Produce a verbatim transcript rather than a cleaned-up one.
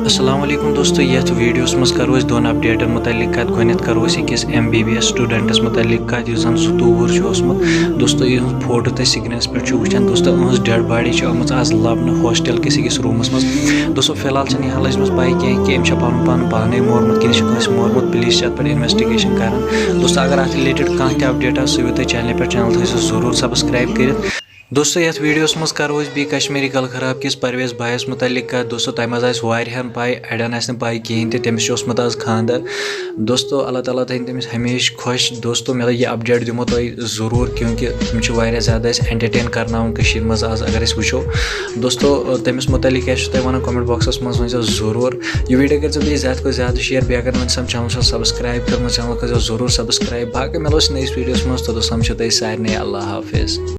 السلام علیکم دوستو، یتھ ویڈیوس منٛز کرو أسۍ دۄن اپڈیٹن متعلق کتھ۔ گۄڈٕنیتھ کرو أسۍ أکِس M B B S students متعلق کتھ، یُس زن ستووُر چھُ اوسمُت۔ دوستو، یِہُنٛد فوٹو تُہۍ سکرینس پٮ۪ٹھ چھِو وٕچھان۔ دوستو، یِہٕنٛز ڈیڈ باڈی چھِ آمٕژ آز لبنہٕ ہاسٹل کِس أکِس روٗمس منٛز۔ دوستو، فی الحال چھنہٕ یہِ لٔجمٕژ پاے کینٛہہ کہِ أمۍ چھا پنُن پان پانے مورمُت کِنہٕ یہِ چھُ کٲنٛسہِ مورمُت۔ پلیز چھِ اتھ پٮ۪ٹھ انویسٹیگیشن کران۔ دوستو، اگر اتھ رِلیٹڈ کانٛہہ تہِ اپڈیٹ آسہِ، سُہ یِیِو تُہۍ چینلہِ پٮ۪ٹھ، چینل تھٲیزیو ضروٗر سبسکرایب کٔرِتھ۔ دوستو، یتھ ویڈیوس منٛز کرو أسۍ بیٚیہِ کشمیری گل خراب کِس پرویز بایس متعلق کتھ۔ دوستو، تۄہہِ منٛز آسہِ واریاہن پاے، اڑٮ۪ن آسہِ نہٕ پاے کِہینۍ تہِ، تٔمِس چھُ اوسمُت آز خانٛدر۔ دوستو، اللہ تعالیٰ تھٲیِن تٔمِس ہمیشہِ خۄش۔ دوستو، مےٚ دوٚپ یہِ اپڈیٹ دِمو تۄہہِ ضروٗر، کیونکہِ تِم چھِ واریاہ زیادٕ اَسہِ انٹرٹین کرناوان کٔشیٖرِ منٛز آز، اگر أسۍ وٕچھو۔ دوستو، تٔمِس متعلق کیٛاہ چھُ تۄہہِ ونان، کمنٹ باکسس منٛز ؤنۍزیو ضروٗر۔ یہِ ویڈیو کٔرۍزیو بیٚیہِ زیادٕ کھۄتہٕ زیادٕ شیئر، بیٚیہِ اگر وۄنۍ سم چینل چھُ سبسکرایب کٔرمٕژ، چینل کٔرۍزیو ضروٗر سبسکرایب۔ باقٕے مِلو أسۍ نٔیِس ویڈیوس منٛز، توٚتَس تام چھُو تۄہہِ سارنٕے اللہ حافظ۔